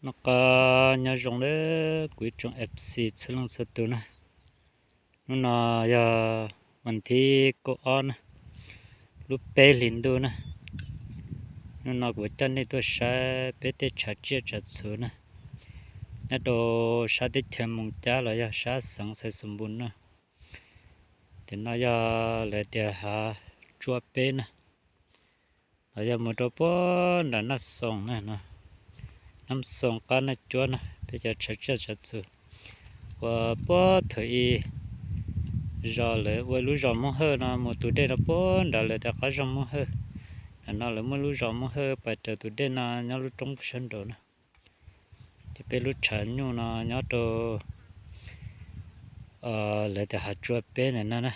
Noj qab nyob zoo na kuv ib tsoom F C txhua leej txhua tus na. Hnub no yog vas thib kaum ob na, lub peb hlis ntuj na. Hnub no kuv coj nej tuaj saib peb tej tshav tsiaj tshav txhu na, nyob rau sab teb chaws Moos Cab los yog sab xeev Xais Xus Npus na. Ces no yog lawv tias hav tsua peb na, los yog mus rau puag nram Naj Xoo na, Naj Xoo qab Naj Cuab na, peb cov tshav tsiaj tshav txhu uas puag thaum ub zos lawv ua lub zos Moob Hawj no mus tus dej no puag nrad lawv tias qab zos Moob Hawj. Ntawm no lawv muaj lub zos Moob Hawj pais raws tus dej no nyob lub roob sab nraud na. Ces peb lub tshav nyuj no nyob rau lawv tias hav tsua peb ntawm no na.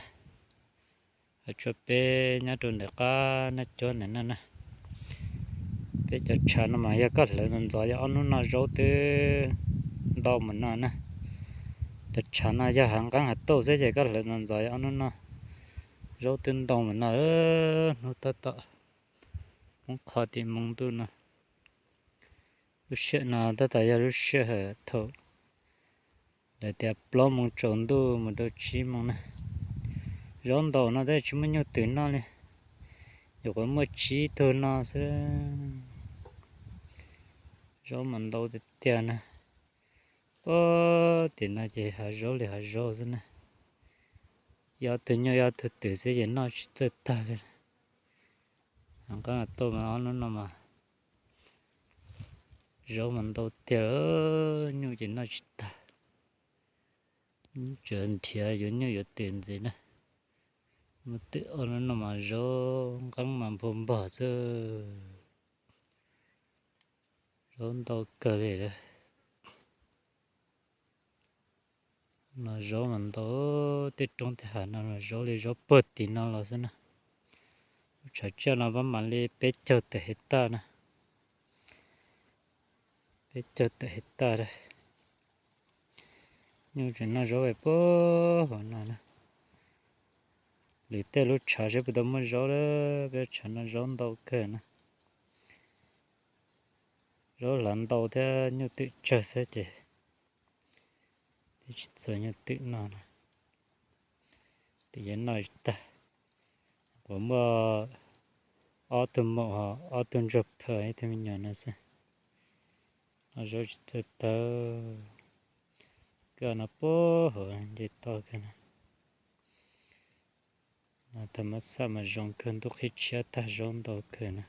Hav tsua peb nyob rau ntawm qab Naj Cuab ntawm no na. Peb cov tshav no mas yog koj hlawv ntxov ntxov yog ob hnub no zaub twb ntau mus no na. Cov tshav no yog hav nqeeb hav tauj xwb ces koj hlawv ntxov ntxov yog ob hnub no zaub twb ntau mus no. Hnub tab tom poob qho tim moo ntuj no. Lub sij hawm no tab tom yog lub sij hawm thaum lawv tias plaub moos tsaus ntuj mus rau tsib moos na. Zaub ntau no tab tsis muaj nyuj twm noj li, nyuam qhuav muaj tsib tug no xwb. Zaub mas ntau tiag tiag na. Puag tim no ces hav zaub li hav zaub xwb na. Yog tug nyuj yog tug twm xwb ces noj tsis txawj tag li. Hav nqeeb hav tauj mas ob hnub no mas zaub mas ntau tiag, nyuj ces noj tsis tag. Tseem nrhiav yuav nyuj yuav twm ntxiv na. Mus twm ob hnub no mas zaub nqeeb mas nphau npog xwb. Zaub ntau kawg li. No zaub mas ntau, tej roob tej hav no zaub li zaub puag tim no los xwb na. Lub tshav tsiaj no pab mam li peb caug tawm hais taj na. Peb caug tawm hais taj. Nyuj tseem noj zaub puag hauv no na. Lwm tej lub tshav seb puas tau muaj zaub lawm, peb tshav no zaub ntau kawg na. Zaub hlav ntau thiab nyuj twm tsawg xwb ces tsis txog nyuj twm no na. Twm yuav noj tag. Kuv muaj ob tug maum, ob tug ntsuag phaj, ib tug me nyuam no xwb. Noj zaub tsis txawj tag. Koj no puag hauv nce toj kawg na. Tag mab xaj mas zoo kawg, ntuj qhib tshiab tag zaub ntau kawg na.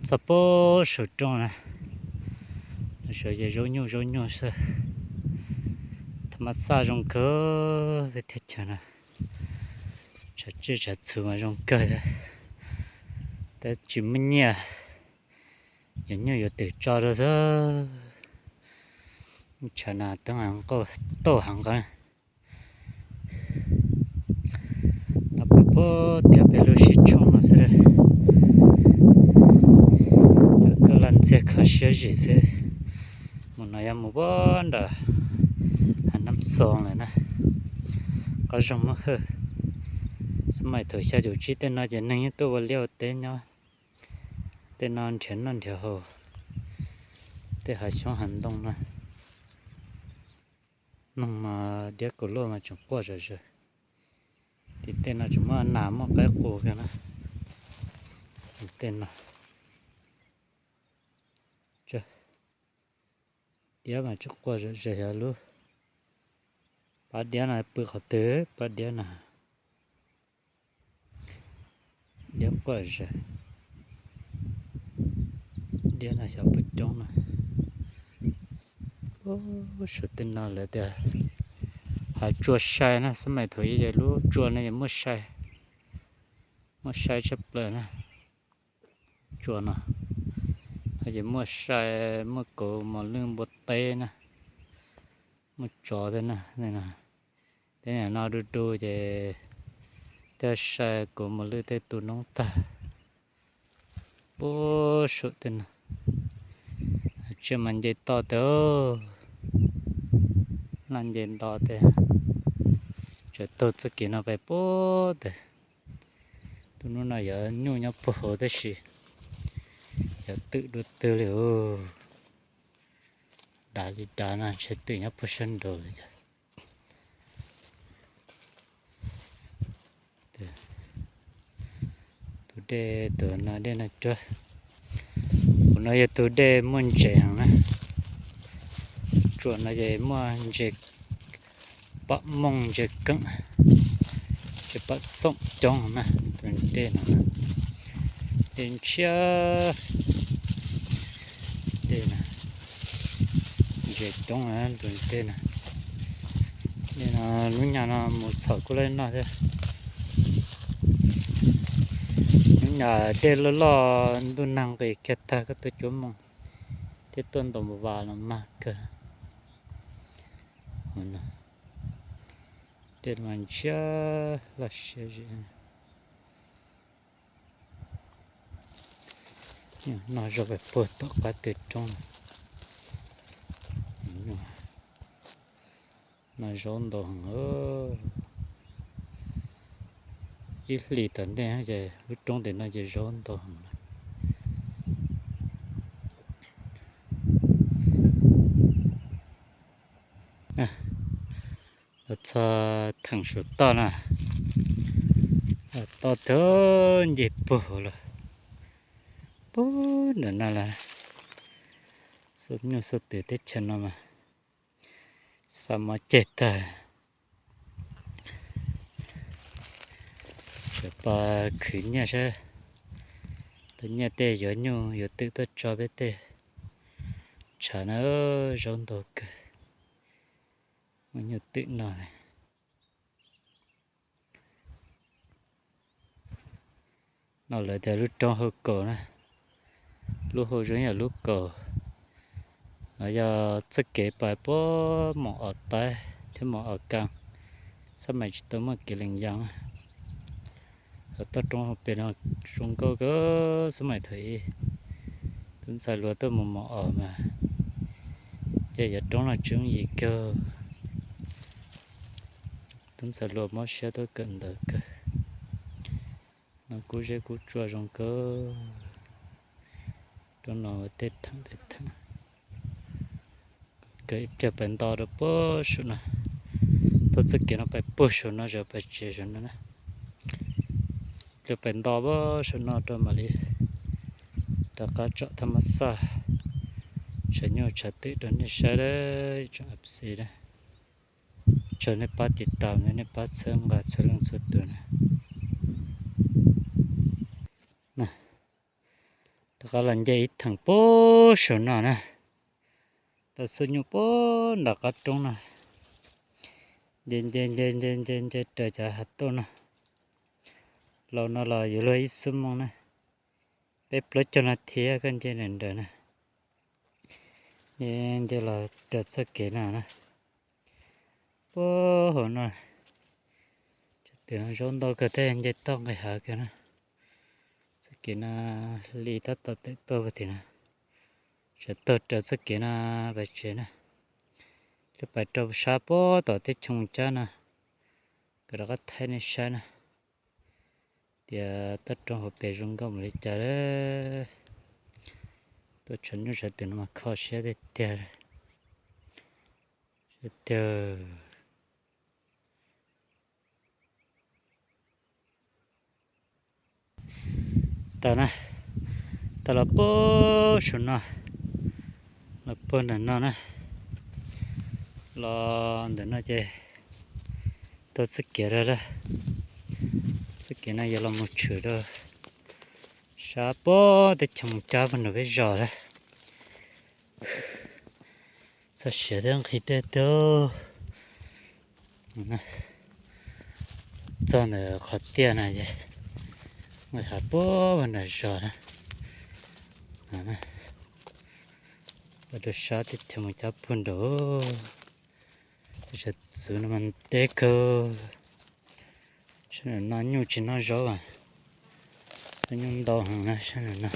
Txog puag saum roob na, saum ces zaub nyuj zaub nyuj xwb. Tag mab xaj zoo kawg, peb teb chaws no tshav tsiaj tshav txhu mas zoo kawg, tab tsis muaj nyiaj, yuav nyuj yuav twm tso rau xwb. Tshav no toob heev, tauj heev nqeeb. No peb puag tiav peb lub sib tshooj no xwb. Yuav tuaj laj ntxiag kho siab zim xwb. Mus no yog mus puag nram hav Nab Xoo lawm na. Qab zog Moob Hawj. Xab maim thaum xya caum tsib tej no ces neeg yeej tuaj ua liaj ua teb nyob. Tej no nrhiav noj nrhiav haus, tej hav xyoob hav ntoo no. Noog mas diab kaus luaj mas tseem quaj zom zaws. Tim tej no tseem muaj nas muaj qaib qus kiag na. Tej no diab mas tseem quaj zom zaws, yog lub pab diab no pw qhov twg, pab diab no. Diab quaj zom zaws, diab no xyov puas coob no. Suav tej no lawv tias hav tsua sai na, xab maim thaum ub ces lub tsua no ces muaj sai, muaj sai tshaj plaws na. Tsua no ces muaj sai, muaj kauv mos lwj npua teb na, muaj tsov thiab na. Tej no du du ces tej sai kauv mos lwj tej tu noob tag. Puag saum tej no, tsiaj mas nce toj tag, laj nce nto tag, tseem taug txoj kev no pais puag tag. Hnub no yuav nyuj nyob puag hauv tab sis yuav twm dua twg li os. Dav li dav no ntshe twm nyob puag sab nraud li cas. Tus dej tus no dej no cuab. Tus no yog tus dej muaj ntses heev na. Tsuam no ces muaj ntses pom mooj ntses keeb, ntses pom xoom coob na. Tus dej no dej ntshiab, dej no ntses coob na tus dej no. Dej no lub nyam no mus txhom kuj laj noj thiab. Lub nyam dej loj loj ntuj nag nqis kiag tag koj tuaj cuab mooj thiab tuaj ntaus npau vas los mag kawg. Dej mas ntshiab loj siab zim. Noj zaub pais puag tom qab tw roob. Noj zaub ntau heev. Ib hlis tom ntej ces lub roob tim no ces zaub ntau heev. Los txog theem saum toj na, toj twb nce puag lawm, puag nram no lawm. Xuj nyuj xuj twm teb chaws no mas xa mov ceg tag. Sawv pas khwv nyiaj saib, tus nyiaj tej yuav nyuj yuav twm tuaj tso peb tej tshav na, zaub ntau kawg, muaj nyuj twm noj. No lawv tias lub roob hauv kaus na, lub hauv zoo yam lub kaus. No yog txoj kev pais puag Moos Os Taib thiab Moos Os Kaas, xab mais tsis tau muaj kev lees yas. Toj roob hauv pes no zoo nkauj kawg, xab mais thaum ub tub ntxhais hluas tuaj mus Moos Os mas ces yog roob no tseem yig kawg. Tub ntxhais hluas mob siab tuaj kawm ntawv kawg. No kub zeb kub tsuas zoo kawg. Roob no ua tej theem tej theem. Kawg ib pliag pais nto rau puag saum no. Tuaj txoj kev no pais puag saum no, zaum pais tsev saum no na. Ib pliag pais nto puag saum no rau mam li rov qab tsom thaj mab xaj, tshav nyuj tshav twm rau nej saib, tsoom F C na. Tsaug nej pab tiv tas, nej pab txhawb nqa txhua leej txhua tus na. Rov qab los nce ib theem puag saum no na. Tau xuj nyuj puag nram qab roob no. Nce nce nce nce nce nce raws cov hav tuaj no. Laus no los yuav luag ib xuab moos na. Peb plaub caug nas this koj nce nram nraud na. Nce nce los raws txoj kev no na. Puag hauv no, tsev twm no zaub ntau kawg thiab nce toj nqis hav kawg na. Txoj kev no li tab tom tawm tuaj puag tim no, tsam taug raws txoj kev no pais tsev na. Lawv pais rau sab puag tom teb chaws Moos Cab no, kom rov qab thaij nej saib na, tias toj roob hauv pes zoo nkauj npaum li cas lawm. Tuaj tshav nyuj tshav twm no mas kho siab tiag tiag. Tiag. Tas na, tas los puag saum no, los puag ntawm no na, los ntawm no ces tau txoj kev rau lawm. Txoj kev no yuav los mus tshwm rau sab puag teb chaws Moos Cab puag nram peb zos lawm. Txog siav thiab nqhis dej tiag. Txog ntawm qhov tiaj no ces nqis hav puag nram zos na. Ua rau sab teb chaws Moos Cab puag nraud. Sab xwb no mas deb kawg. Sab nram no nyuj tsis noj zaub as. Nyuj ntau heev na sab nram no.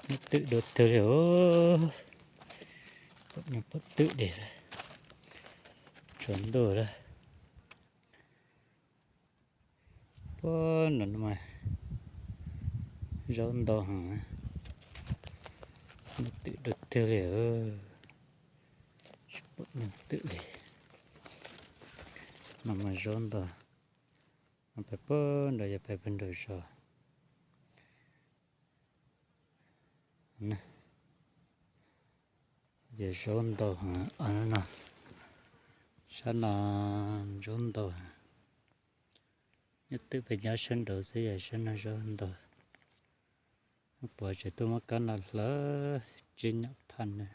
Nyuj twm dua twg li os. Pom nyuj pom twm li lawm. Tsaus ntuj lawm. Ua, no mas zaub ntau heev, twm dua twg li, tsis pom leej twm li. No mas zaub ntau, no pem puag nrad yog pem puag nraum zos. Ces zaub ntau heev no, sab no zaub ntau. Nyob twm pem nyob sab nraud xwb yog sab no zaub ntau. Puas tseem tuaj muab kab no hlawv tsib nyom phaj na.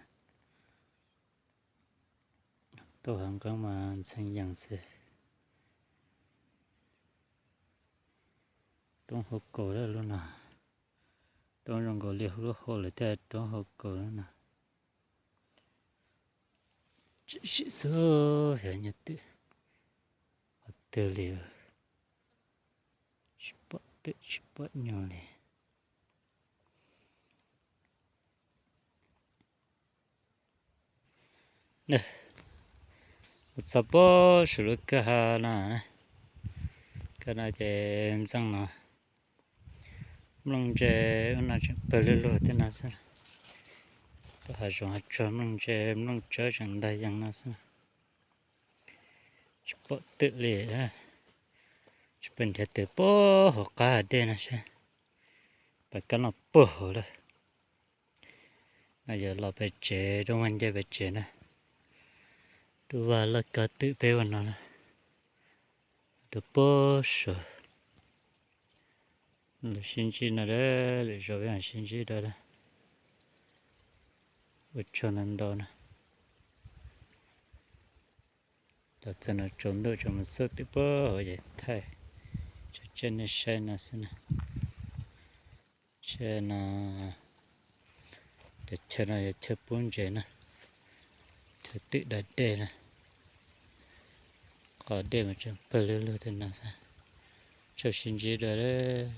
Tuaj hav nqeeb mas ntxhee yees xwb. Roob hauv kaus lawm lub no. Roob zoo nkaus li lub hauv lawm thiab roob hauv kaus lub no. Tsis sim xub xyov nyob twm qhov twg li, tsis pom twm tsis pom nyuj li. Txog puag saum lub kwj ha no, kwj no ces ntxeej no, mloog ntse ub no tseem pawg lug lug tej no xwb. Puag hav zoov hav tsuag mloog ntse mloog tsawb tseem ntag yees no xwb. Tsis pom twm li, tsis pom nrhiav twm puag hauv qab hav dej no seb, pom kab no puag hauv lawm. No yog los pem tsev, roob vaj ncej pem tsev na. Roob vaj laj kab twm peb ua no na. Rau puag saud. Lawv sib ntsib no, lwm zaus peb mam sib ntsib dua. Ua tsaug ntau ntau na. Los txog no tsaus ntuj tsaus mus xub twm puag hauv ces thaij tso tseg nej saib no xwb na. Saib no, cov chaw no yog chaw pub ntses na, chaw twm da dej na. Qhov dej mas tseem pawg lug lug tej no xwb. Tsaug sib ntsib dua lawm.